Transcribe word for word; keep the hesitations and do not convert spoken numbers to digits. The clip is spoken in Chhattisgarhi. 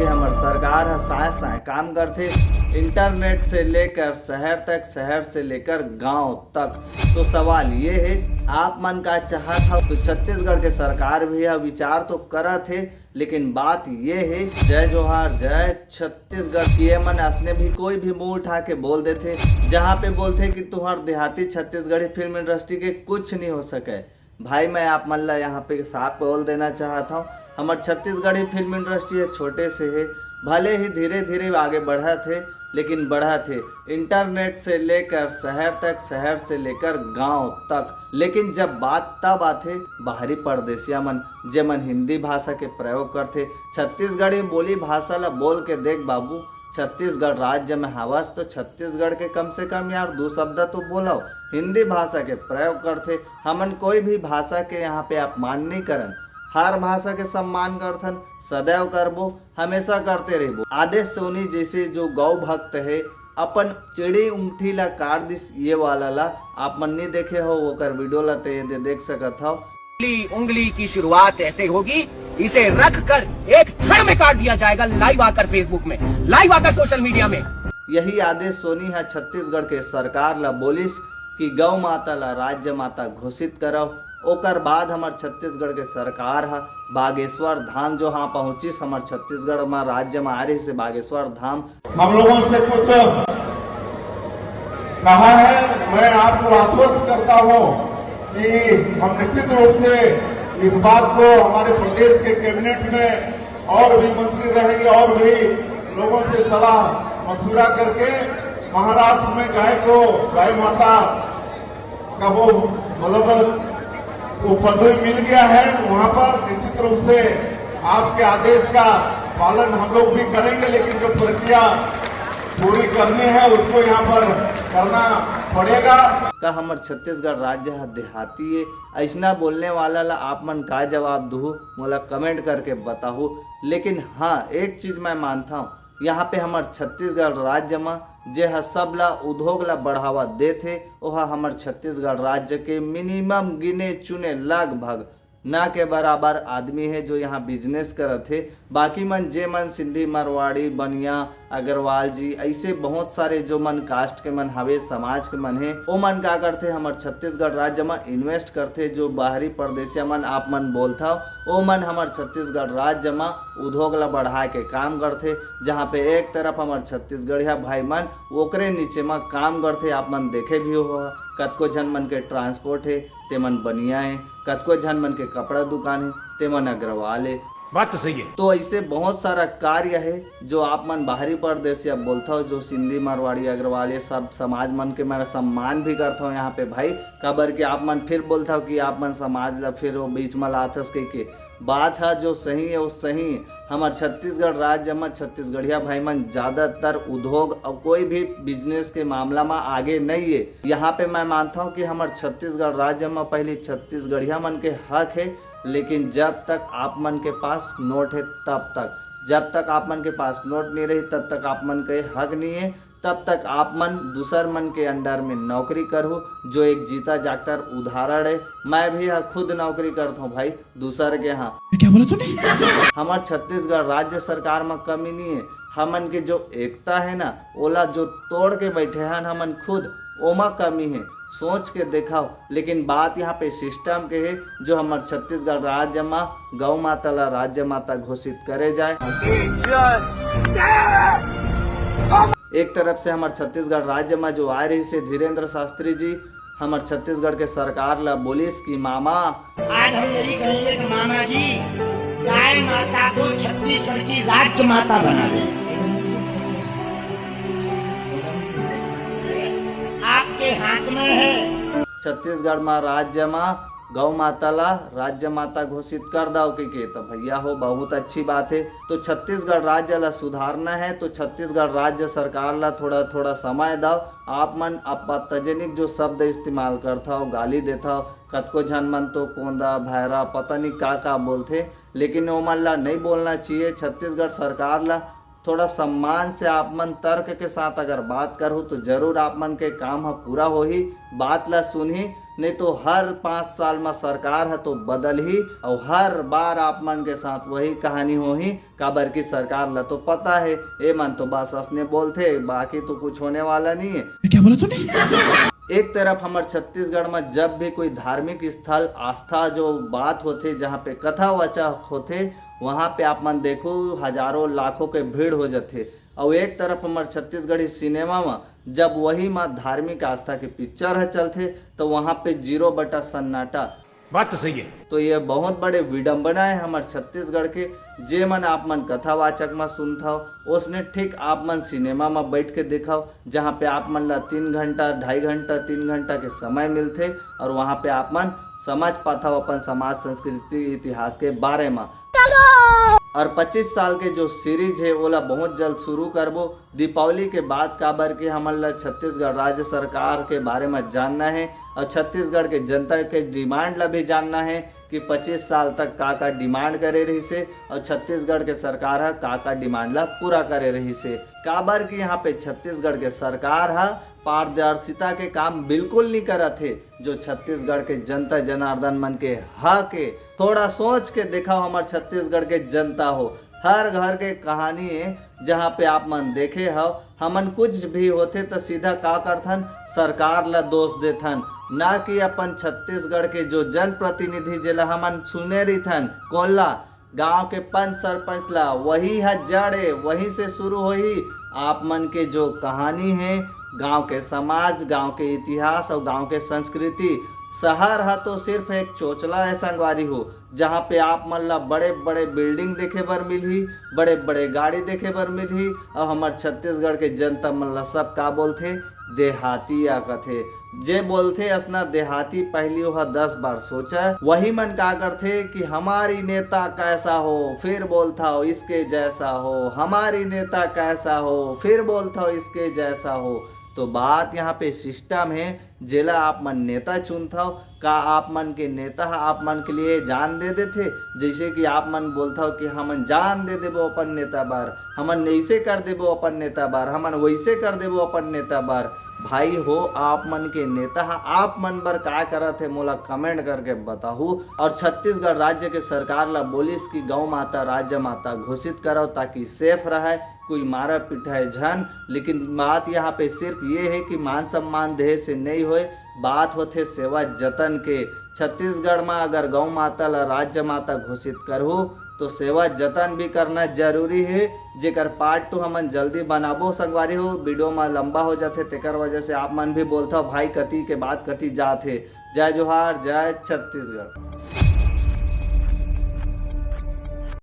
ये हमर सरकार ह साय साय काम करथे, इंटरनेट से लेकर शहर तक, शहर से लेकर गांव तक। तो सवाल ये है, आप मन का चाहत हो? तो छत्तीसगढ़ के सरकार भी यह विचार तो करत है, लेकिन बात ये है, जय जोहार, जय छत्तीसगढ़, कि ये मन असने भी कोई भी मुंह उठा के बोल देथे। जहाँ पे बोलथे कि तुहर देहाती छत्तीसगढ़ी फिल्म इंडस्ट्री के कुछ नहीं हो सके। भाई, मैं आप मन ला यहाँ पे साफ बोल देना चाहत हूँ, हमर छत्तीसगढ़ी फिल्म इंडस्ट्री है, छोटे से है, भले ही धीरे धीरे आगे बढ़त है, लेकिन बढ़त है इंटरनेट से लेकर शहर तक, शहर से लेकर गांव तक। लेकिन जब बात तब आथे बाहरी परदेसिया मन, जेमन हिंदी भाषा के प्रयोग करथे, छत्तीसगढ़ी बोली भाषा ला बोल के देख बाबू, छत्तीसगढ़ राज्य में हवस तो छत्तीसगढ़ के कम से कम यार दू शब्द तो बोलव। हिंदी भाषा के प्रयोग करथे, हमन कोई भी भाषा के यहाँ पे अपमान नहीं करन, हर भाषा के सम्मान करथन, सदैव करबो, हमेशा करते रहिबो। आदेश सोनी जैसे जो गौ भक्त है, अपन चिड़ी उंगठी ला काट दिस, ये वाला ला आप मन नहीं देखे हो, ओकर वीडियो ला ते दे देख सकत हो। उंगली, उंगली की शुरुआत ऐसे होगी, इसे रख कर एक क्षण में काट दिया जाएगा, लाइव आकर फेसबुक में, लाइव आकर सोशल मीडिया में। यही आदेश सोनी है छत्तीसगढ़ के सरकार ला बोलिस कि गौ माता ला राज्य माता घोषित करव। ओकर बाद हमर छत्तीसगढ़ के सरकार ह बागेश्वर धाम जो हाँ पहुँचिस, हमर छत्तीसगढ़ में राज्य में आ रही से बागेश्वर धाम। हम लोगों से कुछ कहा है, मैं आपको आश्वस्त करता हूं कि हम निश्चित रूप से इस बात को हमारे प्रदेश के कैबिनेट में और भी मंत्री रहेंगे और भी लोगों से सलाह मशवरा करके महाराष्ट्र में गाय को, गाय माता का वो मतलब वो पदवी मिल गया है, वहां पर निश्चित रूप से आपके आदेश का पालन हम लोग भी करेंगे, लेकिन जो प्रक्रिया पूरी करनी है उसको यहाँ पर करना पड़ेगा। का हमर छत्तीसगढ़ राज्य ह देहाती है? ऐसना बोलने वाला ला आप मन का जवाब दूहू, मोला कमेंट करके बताहू। लेकिन हाँ, एक चीज मैं मानता हूँ, यहाँ पे हमर छत्तीसगढ़ राज्य में जे ह सब ला उद्योग ला बढ़ावा देथे, ओह हमर छत्तीसगढ़ राज्य के मिनिमम गिने चुने लगभग ना के बराबर आदमी है जो यहाँ बिजनेस करत हे। बाकी मन जे मन सिंधी, मारवाड़ी, बनिया, अग्रवाल जी, ऐसे बहुत सारे जो मन कास्ट के मन हवे, समाज के मन हे, ओ मन का करथे, हमर छत्तीसगढ़ राज्य म इन्वेस्ट करथे। जो बाहरी परदेसिया मन आप मन बोलथव, ओ मन हमर छत्तीसगढ़ राज्य म उद्योग ला बढ़ाए के काम करथे, जहाँ पे एक तरफ हमर छत्तीसगढ़िया भाई मन ओकरे नीचे म काम करथे। आप मन देखे भी हो, कतको झन मन के ट्रांसपोर्ट हे, ते मन बनिया हे, कतको झन मन के कपड़ा दुकान हे, ते मन अग्रवाल हे। बात तो सही है। तो ऐसे बहुत सारा कार्य है जो आप मन बाहरी परदेसिया बोलथव, जो सिंधी, मारवाड़ी, अग्रवाल, ये सब समाज मन के मैं सम्मान भी करथव यहाँ पे भाई, काबर कि आप मन फिर बोलथव कि आप मन समाज ला फिर वो बीच में लाथस कह के। बात है जो सही है वो सही है। हमर छत्तीसगढ़ राज्य में छत्तीसगढ़िया भाई मन ज्यादातर उद्योग और कोई भी बिजनेस के मामला में आगे नहीं है। यहाँ पे मैं मानता हूँ कि हमर छत्तीसगढ़ राज्य में पहले छत्तीसगढ़िया मन के हक है, लेकिन जब तक आप मन के पास नोट है तब तक, जब तक आप मन के पास नोट नहीं रही तब तक आप मन के हक नहीं है। तब तक आप मन दूसर मन के अंडर में नौकरी करहु, जो एक जीता जागतर उदाहरण है। मैं भी ह खुद नौकरी करत हूँ भाई, दूसर के हाँ। क्या बोला तूने? हमर छत्तीसगढ़ राज्य सरकार में कमी नहीं है। हमन के जो एकता है ना, ओला जो तोड़ के बैठे हन हमन खुद, ओमा कमी है। सोच के देखाओ। लेकिन बात यहाँ पे सिस्टम के है, जो हमर छत्तीसगढ़ राज्य में गौ माता ला राज्य माता घोषित करे जाए। एक तरफ से हमर छत्तीसगढ़ राज्य में जो आए रही से धीरेंद्र शास्त्री जी, हमर छत्तीसगढ़ के सरकार ला बोलिस कि मामा, आज हम यही कहेंगे कि मामा जी, गाय माता को छत्तीसगढ़ की राज्य माता बना दें। आपके हाथ में है। छत्तीसगढ़ में राज्य में गौ माता ला राज्य माता घोषित कर दव के, के तो भैया हो, बहुत अच्छी बात है। तो छत्तीसगढ़ राज्य ला सुधारना है, तो छत्तीसगढ़ राज्य सरकार ला थोड़ा थोड़ा समय दव। आप मन आपत्तिजनक जो शब्द इस्तेमाल करथव, गाली देथव, कतको झन मन तो कोंदा, भैरा, पता नहीं का का बोलथे, लेकिन ओमन ला नहीं बोलना चाहिए। छत्तीसगढ़ सरकार ला थोड़ा सम्मान से आप मन तर्क के साथ अगर बात करहु तो जरूर आप मन के काम ह पूरा होही, बात ला सुनही। नहीं तो हर पाँच साल म सरकार ह तो बदलही, अउ हर बार आप मन के साथ वही कहानी होही। काबर कि सरकार ल तो पता हे, ए मन तो बस असने बोलथे, बाकी तो कुछ होने वाला नहीं है। क्या बोला तूने? एक तरफ हमर छत्तीसगढ़ म जब भी कोई धार्मिक स्थल, आस्था जो बात होथे, जहाँ पे कथावाचक होथे, वहाँ पे आप मन देखो, हजारों लाखों के भीड़ हो जाथे। अउ एक तरफ हमर छत्तीसगढ़ी सिनेमा म जब वही म धार्मिक आस्था के पिक्चर ह चलथे, तो वहाँ पे जीरो बटा सन्नाटा। बात तो सही है। तो ये बहुत बड़े विडंबना है हमर छत्तीसगढ़ के। जे मन आप मन कथावाचक म सुनथव, ओसने ठीक आप मन सिनेमा म बैठ के देखव, जहाँ पे आप मन ला तीन घंटा, ढाई घंटा, तीन घंटा के समय मिलथे, और वहाँ पे आप मन समझ पाथव अपन समाज, संस्कृति, इतिहास के बारे म। और पच्चीस साल के जो सीरीज है, ओला बहुत जल्द शुरू करबो दीपावली के बाद, काबर कि हमन ला छत्तीसगढ़ राज्य सरकार के बारे म जानना है और छत्तीसगढ़ के जनता के डिमांड ला भी जानना है कि पच्चीस साल तक का का डिमांड करे रहिसे और छत्तीसगढ़ के सरकार ह का का डिमांड ला पूरा करे रहिसे। काबर कि यहाँ पे छत्तीसगढ़ के सरकार ह पारदर्शिता के काम बिल्कुल नहीं करत हे। जो छत्तीसगढ़ के जनता जनार्दन मन के हक हे, थोड़ा सोच के देखव, हमर छत्तीसगढ़ के जनता हो, हर घर के कहानी हे, जहाँ पे आप मन देखे हव, हमन कुछ भी होथे त सीधा का करथन, सरकार ला दोष देथन, ना कि अपन छत्तीसगढ़ के जो जनप्रतिनिधि, जेला हमन सुने रहिथन, कोल्ला गांव के पंच सरपंच ला, वही ह जड़ ए, वहीं से शुरू होही। आप मन के जो कहानी हे, गांव के समाज, गांव के इतिहास और गांव के संस्कृति, शहर ह तो सिर्फ एक चोचला है संगवारी हो, जहाँ पे आप मन ला बड़े बड़े बिल्डिंग देखे बर मिलही, बड़े बड़े गाड़ी देखे बर मिलही। और हमर छत्तीसगढ़ के जनता मन ला सब का बोलथे, देहातिया कथे। जे बोलथे असना देहाती, पहली ओह दस बार सोचा। वही मन का करथे कि हमारी नेता कैसा हो, फिर बोलथव इसके जैसा हो, हमारी नेता कैसा हो, फिर बोलथव इसके जैसा हो। तो बात यहाँ पे सिस्टम है, जेला आप मन नेता चुनथव, का आप मन के नेता ह आप मन के लिए जान दे देथे? जैसे कि आप मन बोलथव कि हमन जान दे देबो अपन नेता बर, हमन ऐसे कर देबो अपन नेता बर, हमन वैसे कर देबो अपन नेता बर। भाई हो, आप मन के नेता ह आप मन बर का करत हे, मोला कमेंट करके बताहू। और छत्तीसगढ़ राज्य के सरकार ला बोलिस कि गौ माता राज्य माता घोषित करव, ताकि सेफ रहय, कोई मारा पिटाए झन। लेकिन बात यहाँ पे सिर्फ ये है कि मान सम्मान देहे से नहीं होए, बात होथे सेवा जतन के। छत्तीसगढ़ में अगर गौ माता ला राज्य माता घोषित करहू, तो सेवा जतन भी करना जरूरी है, जेकर पार्ट टू हमन जल्दी बनाबो संगवारी हो। वीडियो में लंबा हो जाथे, तेकर वजह से आप मन भी बोलथव, भाई कती के बात कती जात हे। जय जोहार, जय छत्तीसगढ़।